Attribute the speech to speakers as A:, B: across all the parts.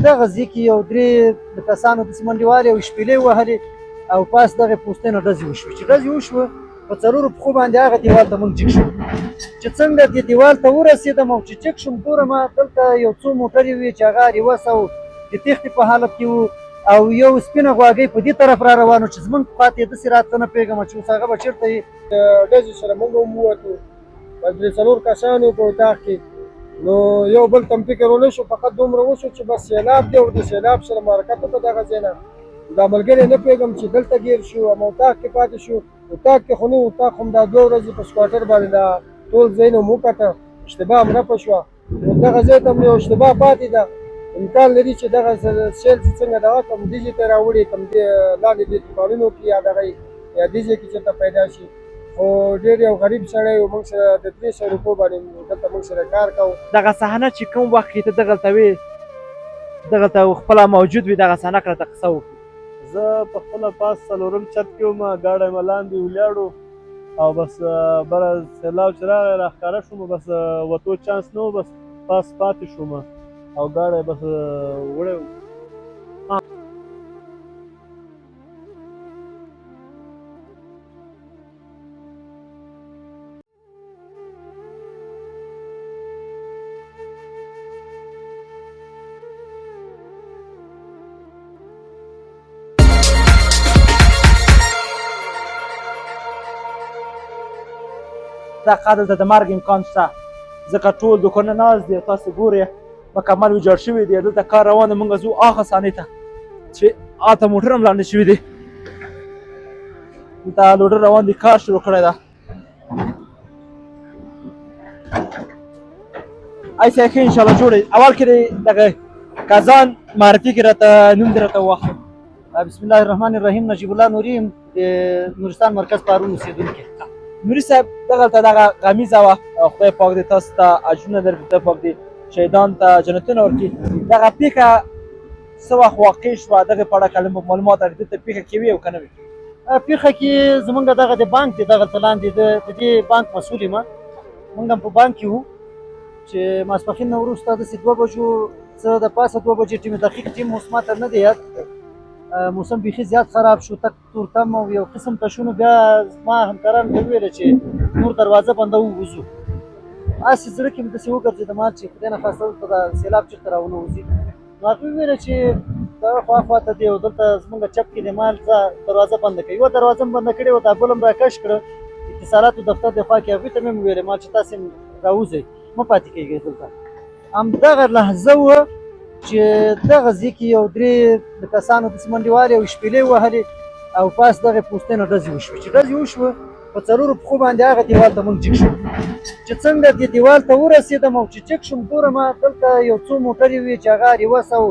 A: دغه ځای کې یو درې د کسانو داسې منډې والې او شپېلې وهلې او پاس دغې پوستې نه ډزې وشوې. چې ډزې وشوه په څلورو پښو باندې هغه دیوال ته موږ جګ شو. چې څنګه دې دیوال ته ورسېدم او چې جګ شوم، ګورم دلته یو څو موټرې وې چې هغه ریوس او د تېښتې په حالت کې وو، او یو سپینه غواګۍ په دې طرف را روانو چې زمونږ خوا ته یې داسې راتله، نه پوهېږم چې اوس هغه به چېرته وي.
B: ډزې سره موږ هم ووتو، بس درې څلور کسان وو په اتاق کې، نو یو بل ته هم فکر ونه شو، فقط دومره وشو چې بس سیلاب دی او د سیلاب سره مو حرکت وکړ دغه ځای نه. دا ملګری نه پوهېږم چې دلته ګیر شو هم اتاق کې پاتې شو. اتاق کې خو نه وو، اتاق هم دا دوه ورځې په سکواټر باندې دا ټول ځایونه مو وکته، اشتباه هم رفع شوه. اوس دغه ځای ته هم یو اشتباه پاتې ده، امکان لري چې دغه سیل چې څنګه دغه کوم دې ځای ته راوړي، کوم دې لاندې دې دوکانونو کې یا دغه یا دې ځای کې چېرته پیدا شي. خو ډېر یو غریب سړی و، موږ سره د 300 روپو باندې دلته موږ سره کار کاوه.
C: دغه صحنه چې کوم وخت کې ته دغلته وې، دغلته خپله موجود وي، دغه صحنه کړه ته قصه وکړو.
D: زه په خپله پاس څلورم چت کې وم، ګاډی مې لاندې ولاړو او بس بره سیلاب چې راغی راښکاره شوم، بس وتو چانس نه و، بس پاس پاتې شوم او ګاډی بس وړی و.
C: دقه دلته د مرګ امکان شته، ځکه ټول دوکانونه ناست دي، تاسو ګورئ مکمل ویجاړ شوي دي. دلته کار روان دی، موږ ځو هغه صحنې ته چې هلته موټر هم لاندې شوي دي. دلته لوډر روان دي، کار شروع کړی ده. ایسه ښه انشاءالله جوړ یې. اول کې دې دغه کزان معرفي کړې راته، نوم دې راته واخله.
A: بسم الله الرحمن الرحیم. نجیب الله نوري یم، د نورستان مرکز پارون اوسېدونکی.
C: نوري صاحب، دغلته دغه غمیزه وه، خدای پاک دې تاسو ته اجرونه درکړي، خدای پاک دې شهیدان ته جنتونه ورکړي. دغه پېښه څه وخت واقع شوه؟ دغې په اړه که معلومات راکړي، دلته پېښه کې وي او که نه وي؟
A: پېښه کې زمونږ دغه د بانک دی، دغلته لاندې د دې بانک مسؤل یم. مونږ هم په بانک کې وو چې ماسپښین نه وروسته داسې 2 بجو څه د پاسه 2 بجې ټیم، دقیق ټیم اوس ما ته نه دی یاد، موسم بیخي زیات خراب شو، تک تورتم او یو قسم تشونو. بیا زما همکارانو ته وویل چې نور دروازه بنده ووځو. هسې زړه کې مې داسې وګرځېدم چې خدای نخواسته دلته دا سیلاب چېرته راونه وځي. نو هغوی وویل چې دا خوا خوا ته دی او دلته زمونږ چپ کې دی، مال ځه دروازه بنده کړه. یوه دروازه مې بنده کړې وه، دا بل هم راکش کړه اتصالاتو دفتر دی خوا کې. هغوی ته مې هم وویل مال چې تاسې راوځئ، مه پاتې کېږئ دلته. همدغه لحظه وه چې دغه ځای کې یو درې د کسانو داسې منډې والې او شپېلې وهلې او پاس دغې پوستې نه ډزې وشوې. چې ډزې وشوه په څلورو پښو باندې هغه دیوال ته موږ جګ شو. چې څنګه دې دیوال ته ورسېدم او چې جګ شوم، ګورم دلته یو څو موټرې وې چې هغه ریوس او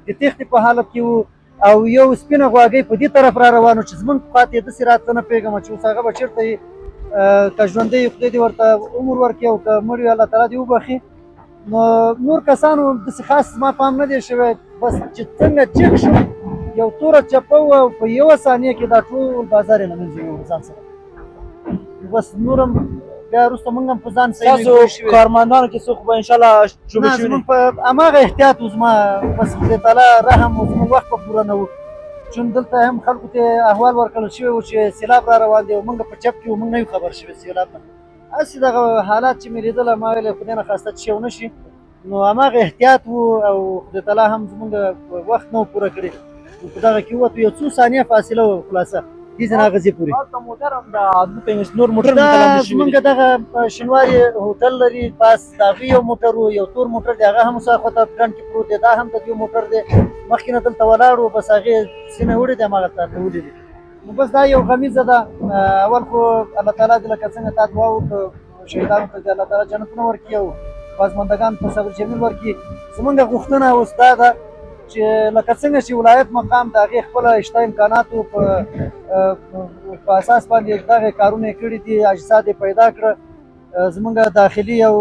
A: د تېښتې په حالت کې وو، او یو سپینه غواګۍ په دې طرف را روانو چې زمونږ خوا ته یې داسې راتله، نه پوهېږم چې اوس هغه به چېرته وي. که ژوندی وي خدای دې ورته عمر ورکړي او که مړ وي الله تعالی دې وبخښي. نو نور کسانو داسې خاص زما پام نه دی شوی، بس چې څنګه جګ شو یو توره چپه وه او په یوه ثانیه کې دا ټول بازار یې له منځه یووړ ځان سره. بس نور هم بیا وروسته موږ هم په ځان صحیح
C: تاسو
A: نه پوه شوي.
C: کارمندانو کې څوک به انشاءالله ژوبل
A: نه،
C: شوي
A: زموږ په هماغه احتیاط و، زما بس خدای تعالی رحم و، زموږ وخت به پوره نه و، چون دلته هم خلکو ته احوال ورکړل شوی و چې سیلاب را روان دی او موږ په چپ کې وو، موږ نه یو خبر شوي سیلاب نه. هسې دغه حالات چې مې لیدله، ما ویل خدای نخواسته چې شی ونه شي، نو هماغه احتیاط و او خدای تعالی هم زموږ وخت نه و پوره کړی. نو په دغه کې ووتو، یو څو ثانیه فاصله وه، خلاصه دې ځای نه هغه ځای پورې.
C: هلته موټر هم ده، دلته نور موټر هم
A: دا
C: دلته لاندې شوي
A: زمونږ
C: دي.
A: دغه شینواري هوټل لري، پاس د هغوی یو موټر و، یو تور موټر دی، هغه هم اوس هاخوا ته ډنډ کې پروت دی، دا هم د دوی موټر دی. مخکې نه دلته ولاړ و، بس هغې سینه وړې دی، هماغلته راټولې دي. نو بس دا یو غمیزه ده. اول خو الله تعالی دې لکه څنګه تا دعا وکړه شهیدانو ته دې الله تعالی جنتونه ورکړي او بازماندګانو ته صبر جمیل ورکړي. زمونږ غوښتنه اوس دا ده چې لکه څنګه چې ولایت مقام د هغې خپله شته امکاناتو په اساس باندې دغه کارونه یې کړي دي، اجساد یې پیدا کړه. زمونږ داخلي او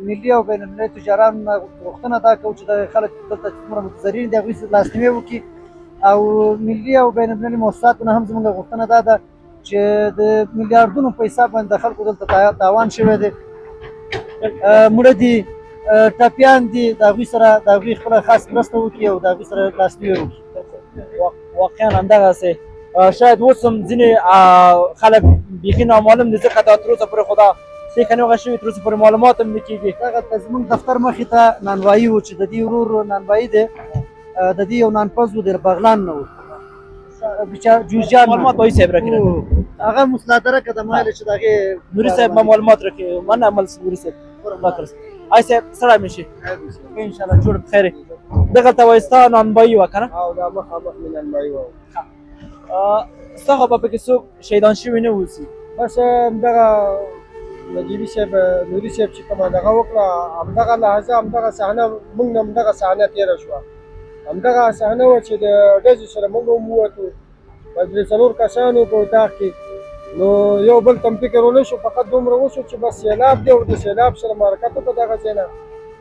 A: ملي او بین المللي تجاران غوښتنه دا کوو چې دغه خلک دلته څومره متضررین دي هغوی سره لاسنیوی وکړي، او ملي او بین المللي مؤسساتو نه هم زمونږ غوښتنه دا ده چې د میلیاردونو په حساب باندې د خلکو دلته تاوان شوی دی، مړه دي، ټپیان دي د هغوی سره د هغوی خپله خاص مرسته وکړي او د هغوی سره لاسنیوی وکړي.
C: واقعا همدغسې. شاید اوس هم ځینې خلک بیخي نامعلوم دي، ځکه دا تر اوسه پورې خو دا پېښه نه وه شوې، تر اوسه پورې معلومات هم نه کېږي.
A: دغه ته زموږ دفتر مخې ته نانوایي و چې د دې ورور نانوایي دی، د دې یو نانپز و، د بغلان نه و، بیچاره جوزجان.
C: معلومات وایي صاحب راکړي.
A: هغه مسلا درکه د مایل چې د هغې
C: نوري صاحب ما معلومات راکړي. مننه مل نوري صاحب، الله کړس. آی صاحب سړی مې شي ان شاء الله جوړ بخیر. دغلته وایي ستا نانبایي وه که نه؟
B: او دا مخامخ مې نانوایي وه.
C: ستا خو به پکې څوک شهیدان شوي نه اوسي؟
B: بس همدغه نجیبي صاحب نوري صاحب چې کومه دغه وکړه، همدغه لحظه همدغه صحنه موږ نه همدغه صحنه تېره شوه. همدغه صحنه وه چې د ډزې سره موږ هم ووتو، بس درې څلور کسان وو په اتاق کې، نو یو بل ته هم فکر ونه شو، فقط دومره وشو چې بس سیلاب دی او د سیلاب سره مو حرکت وکړ دغه ځای نه.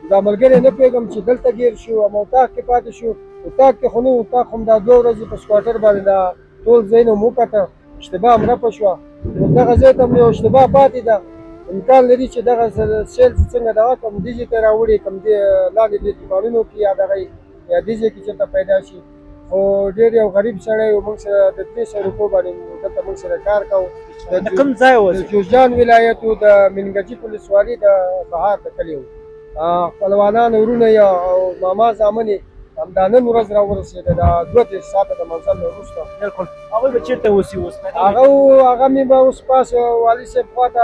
B: دا ملګری نه پوهېږم چې دلته ګیر شو هم اتاق کې پاتې شو. اتاق کې خو نه وو، اتاق هم دا دوه ورځې په سکواټر باندې دا ټول ځایونه مو وکته، اشتباه هم رفع شوه. نو دغه ځای ته هم یو اشتباه پاتې ده، امکان لري چې دغه سیل چې څنګه دغه کوم دې ځای ته راوړي، کوم دې لاندې دې دوکانونو کې یا دغه یا دې ځای کې چېرته پیدا شي. خو ډېر یو غریب سړی و، موږ سره د 300 روپو باندې دلته موږ سره کار کاوه.
C: د کوم ځای و؟
B: د جوزجان ولایت و، د منګجي ولسوالي د بهار د کلي و. خپلوانان ورونه یې او ماما زامن یې همدا نن ورځ را ورسېده، دا 32 ساعته د منزل نه وروسته.
C: بالکل. هغوی به چېرته اوسي اوس؟
B: هغه هغه مې به اوس پاس والي صاحب خواته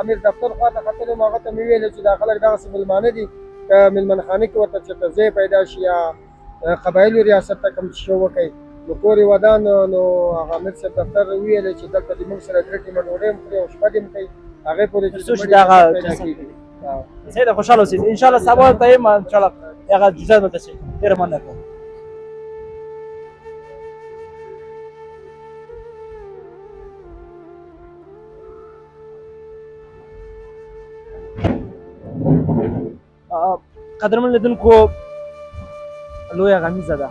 B: امیر دفتر خواته ختلی وم، هغه ته مې ویل چې دا خلک دغسې مېلمانه دي، که مېلمنخانه کې ورته چېرته ځای پیدا شي یا قبایلو ریاست ته کوم څه وکړي نو کور یې ودان. نو هغه امیر صاحب دفتر وویل چې دلته دې موږ سره درې ټیمه ډوډۍ هم خوري او شپه دې هم کوي، هغې پورې
C: چې دغه پیدا کېږي. صحیح ده، خوشحاله اوسئ ان شاء الله. سبا ته یم ان شاء الله هغه جزا دلته شي. ډېره مننه کوم. قدرمن لیدونکو، لویه غمیزه ده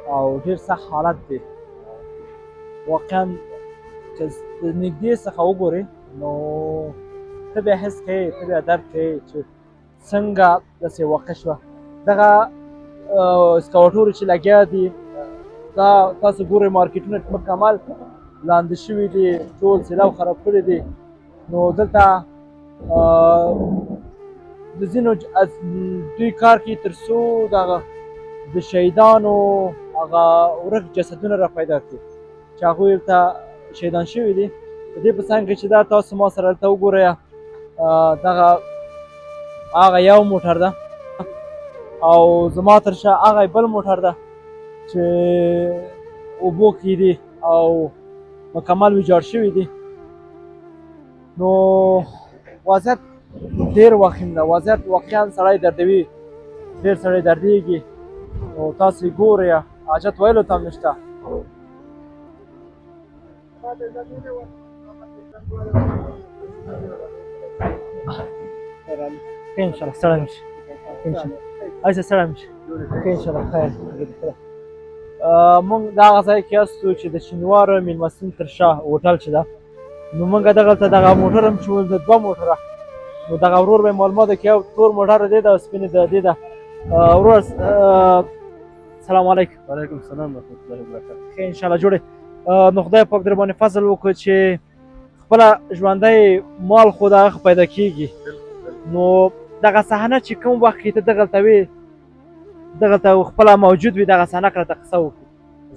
C: او ډېر سخت حالت دی. واقعا چې د نږدې څخه وګورې نو ته بیا حس کوې، ته بیا درک کوې چې څنګه داسې واقع شوه. دغه اسکاوټور چې لګیا دي، دا تاسو ګورئ مارکیټونه مکمل لاندې شوي دي، ټول سیلاب خراب کړي دي. نو دلته د ځینو دوی کار کوي تر څو دغه د شهیدانو هغه ورک جسدونه را پیدا کړي چې هغوی هلته شهیدان شوي دي. د دې په څنګ کې چې دا تاسو ما سره هلته وګورئ، دغه هغه یو موټر ده او زما تر شا هغه بل موټر ده چې اوبو کې دي او مکمل ویجاړ شوي دي. نو وضعیت ډېر وخیم ده، وضعیت واقعا سړی دردوي، ډېر سړی دردېږي. نو تاسو یې ګورئ، حاجت ویلو ته هم نشته. ان شاء الله سلام شي ان شاء الله ایسه سلام شي ان شاء الله خیر. مونږ دا هغه ځای کې یاستو چې د شینوارو میلمستون تر شا هوټل چې ده، نو مونږ دغلته دغه موټر هم چې ول، دوه موټره، نو دغه ورور به معلومات کې یو تور موټر دی دا سپین دی دی ده. ورور سلام علیکم.
D: وعلیکم السلام ورحمت الله وبرکاته.
C: ښه ان شاء الله جوړې. نو خدای پاک در باندې فضل وکړي چې خپله ژوندی مال خو د هغه پیدا کېږي. نو دغه صحنه چې کوم وخت کې ته دغلته وې، دغلته خپله موجود وي، دغه صحنه کړه ته قصه وکړي.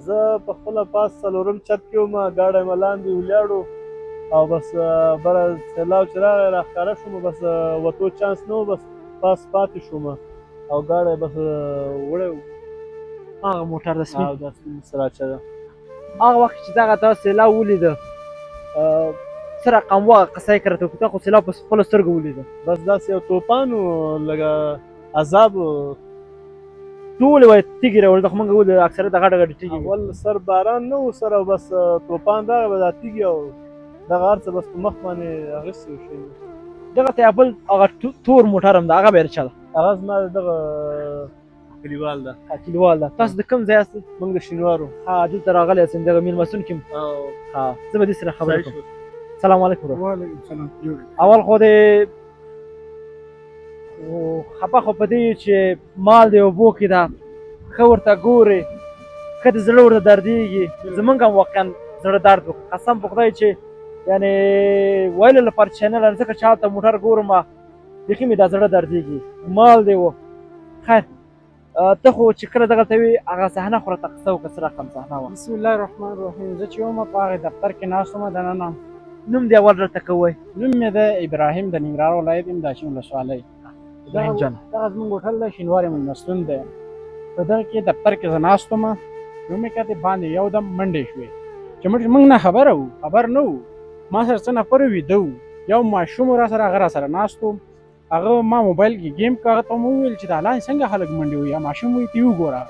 D: زه په خپله پاس څلورم چت کې وم، ګاډی مې لاندې ولاړو او بس بره سیلاب چې راغی راښکاره شوم، بس وتو چانس نه و، بس پاس پاتې شوم او ګاډی بس وړی و.
C: هغه موټر د سپین
D: او دا سپین سراچه ده.
C: هغه وخت چې دغه تا سیلاب ولیده څه رقم وه؟ قصه یې کړه ته، خو سیلاب په خپلو سترګو ولیده.
D: بس داسې یو توپان و، لږه عذاب و.
C: ټولې وایي تیږې راوړل، خو موږ ولیدل اکثریت د غټه غټې تیږې.
D: اول سر باران نه و سره، بس توپان راغی، بس دا تیږې او دغه هر څه بس په مخ باندې اخیستي وو شی.
C: دغه ته بل هغه تور موټر هم ده، هغه بیا چا ده؟
D: هغه زما دغه کلیوال ده.
C: کلیوال ده. تاسو د کوم ځای یاست؟
D: موږ د شینوارو.
C: ها دلته راغلی یاست دغه میلمستون کې؟ ها زه به دې سره خبرې کوم. سلام علیکم.
B: وعلیکم سلام.
C: اول خو دې خپه خو په دې یو چې مال د اوبو کې ده، ښه ورته ګورې، ښه د زړه ورته دردېږي. زمونږ هم واقعا زړه درد وکړ، قسم په خدای چې یعنې ویلو لپاره چې نه لرم، ځکه چې هلته موټر ګورم بیخي مې دا زړه دردېږي، مال دی و. خیر، ته خو چې کله دغلته وې هغه صحنه خو راته قصه وکړه، څه رقم صحنه وه؟
E: بسم الله الرحمن الرحیم. زه چې وم په هغې دفتر کې ناست وم دننه.
C: نوم دې اول راته کوی.
E: نوم مې د ابراهیم، د ننګرهار ولایت یم، د اچین ولسوالۍ.
C: ابراهیم جان.
E: دغه زموږ هوټل دی، شینواري مېلمستون دی. په دغه کې دفتر کې زه ناست وم، نو مې کتې باندې یو دم منډې شوې چې موږ نه خبره وو، خبر نه وو. ما سره څه نفر ویده وو، یو ماشوم را سره، هغه را سره ناست و. هغه ما موبایل کې ګیم که، هغه ته مې وویل چې دا لاندې څنګه خلک منډې وهي، ماشوم وایي ته وګوره.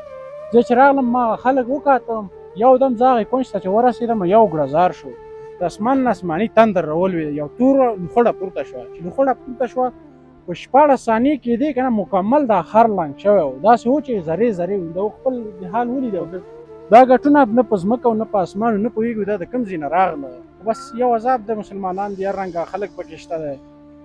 E: زه چې راغلم ما هغه خلک وکاته، یو دم زه هغې کونج ته چې ورسېدم یو ګړزار شو، د اسمان نه اسماني تندر راولوېد، یو توره لوخړه پورته شوه. چې لوخړه پورته شوه په 16 ثانیې کې دی که نه مکمل دا ښار ړنګ شوی و، داسې و چې ذرې ذرې و. ده خپل حال ولید، دا ګټونه نه په ځمکه او نه په اسمان نه پوهېږو دا د کوم ځای نه راغله. بس یو عذاب د مسلمانان دي، هر رنګه خلک پکې شته دی.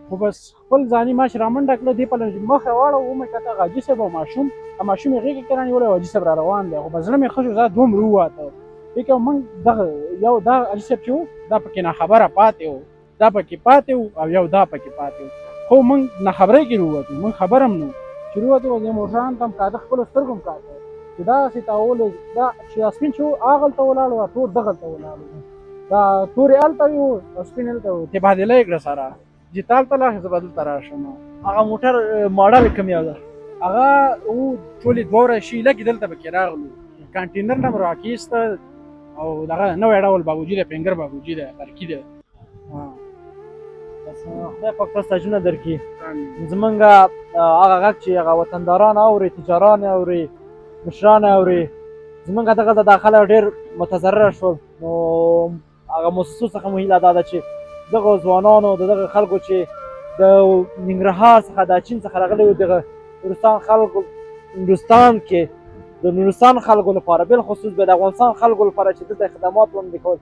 E: خو بس خپل ځاني ما چې رامنډه کړه دې پله مخ راواړوه، ومې کته هغه حاجي صاحب او ماشوم، ماشوم یې غېږې کې رانیولی او حاجي صاحب را روان دی. خو بس زړه مې ښه شو، زه دومره ووته. فکر موږ دغه یو دا حاجي صاحب چې و دا پکې ناخبره پاتې و، دا پکې پاتې و او یو دا پکې پاتې و. خو موږ ناخبرۍ کې ورووتو، موږ خبر هم نه وو چې ورووتو. دې موټران ته هم کاته، خپلو سترګو هم کاته چې داسې تاولې، دا چې دا سپین چې و هغلته ولاړ و، تور دغلته ولاړ و، دا تورې هلته وي او سپین هلته و. تبادله یې کړه سره چې ته هلته لاړ شې زه به دلته راشم.
C: هغه موټر ماډل کوم یو ده؟
E: هغه و ټولې دوه ورځې شي لکه دلته پکې راغلو، کانټینر نه مو راکېسته او دغه نوی ډول بابوجي دی، پنګر بابوجي دی، برقي دی.
C: بس خدای پاک تاسو ته اجرونه درکړي. زمونږ هغه غږ چې هغه وطنداران اوري، تجاران اوري، مشران اوري، زمونږ دغلته دا خلک ډېر متضرر شول. نو هغه موسسو څخه مو هیله دا ده چې دغه ځوانانو، د دغه خلکو چې د ننګرهار څخه، د اچین څخه راغلي وو، دغه نورستان خلکو، نورستان کې د نورستان خلکو لپاره، بالخصوص به د افغانستان خلکو لپاره چې دلته خدمات وړاندې کول،